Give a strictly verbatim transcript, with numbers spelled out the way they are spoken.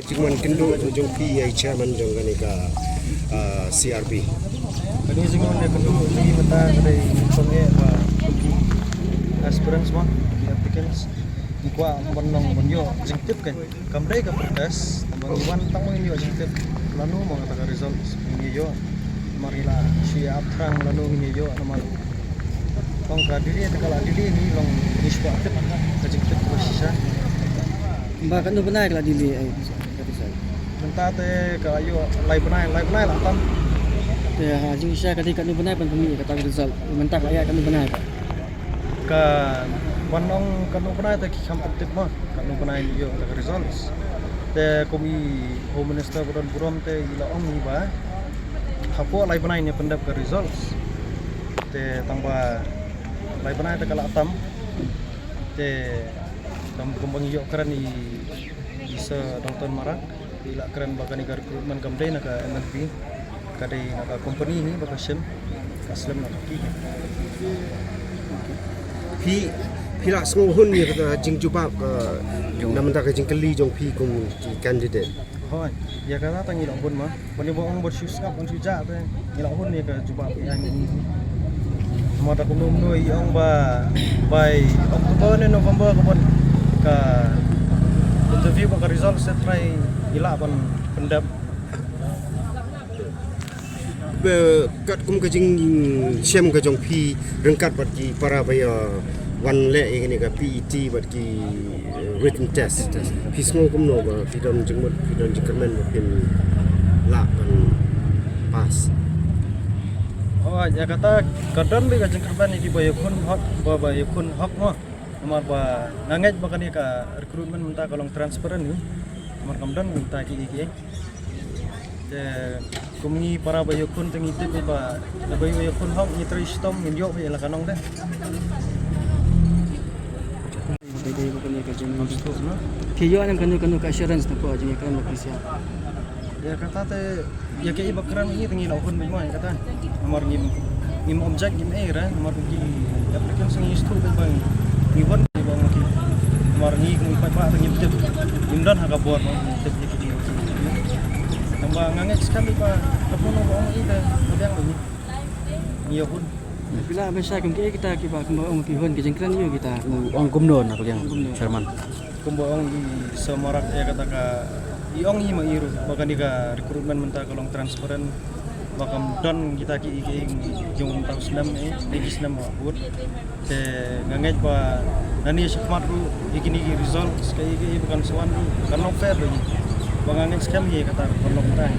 Jingwan kynduh jong phi ïa i chairman jong kane ka, ah, C R B. Kane jingwan ïa kynduh jong ngi mynta ka dei sngewbha ba ki aspirants mo, ki applicants, ki kwah ban long ban ïoh jingtip kan. Kam dei ka protest, tang ba ngi wan tang ba ngin ïoh jingtip lano mo kata ka result ngin ïoh. Namar ngi la shu ïa ap thrang lano ngin ïoh namar tang ka delay te ka la delay ngi long ngi shu ap tip ka jingtip ka shisha. Ba katno bnai ka la delay ai ka result? Mynta te ka la ïoh lai bnai, lai bnai la tam. Te ha jingshisha ka dei katno bnai ban pynmih kata ka result? Mynta ka la ïoh katno bnai ka? Ka ban ong katno bnai te ki kham tip ma katno bnai ngi ïoh kata ka results. Te kum i Home Minister ba don burom te i la ong ngi ba hapoh lai bnai ngi pyndep ka results. Te tang ba lai bnai te ka la tam. Te kam kum ba ngi ïoh kren i i Sir Dongton Marak, i la kren ba kane ka recruitment kam dei na ka M N P, ka dei na ka company hi ba ka shim, ka slem na ka ki. Phi, phi la sngew hun ïa kata jingjubab ka, na mynta ka jingkylli jong phi kum ki candidate? Hooid, ïa kata tang ngi la hun ma. Ban ïa ba ong ba shu sngap ban shu jah te ngi la hun ïa ka jubab ïa ngi. Namar da kumno kumno i ong ba bai October ne November ka ban ka interview ba ka result se trai i lah ban pyndep. Ba katkum ka jingshem ka jong phi ryngkat bad ki para ba ïa wan leh ïa kane ka P E T bad ki, eh, written test. Phi sngew kumno ba phi don jingmut, phi don jingkyrmen ba phin lah ban pass? Oh, ïa kata ka don beit ka jingkyrmen ïa ki ba ïakhun hok, ba, ba ïakhun hok mo. Namar ba nga ngeit ba kane ka recruitment mynta ka long transparent hi. Namar kam don mynta ki, ki Te kum ngi para ba ïakhun te ngi tip ba lada ba ïakhun hok ngi trei shitom ngin ïoh ba ïa la ka nong de. Phi ïoh ne em kano kano ka assurance na ka jingïakren ba phi sa ïa? Ïa kata te ïa kaei ba kren ngi te ngi la hun beit mo ïa kata. Namar ngim, ngim object ngim ei re namar ki applicants ngi shu beit ba ngi wan ba ngi namar ngi kum paidbah te ngim tip. Ngim don ha ka bor mo ngim tip ïa ki Tang ba nga ngeit skhem ba ka pun ong ong i te ka biang ong i. Ngi ïa hun. Phi lah ban shai kum kiei kita kiba kumba ong phi hun ki jingkren ïa kita. U ong kumno na ka liang chairman? Kumba ong i Sir Marak ïa kata ka i ong i ma i ruh ba kane ka recruitment mynta ka long transparent. Ba kam don kita ki i ki i jong mynta u snem i, i ki snem ba bud. Te nga ngeit ba nani shakhmat ruh ïa kine ki results ka ïa ka ïa ba kan sa wan ruh kan long fair ruh ïa. Ba nga ngeit skhem ïa kata ruh kan long fair.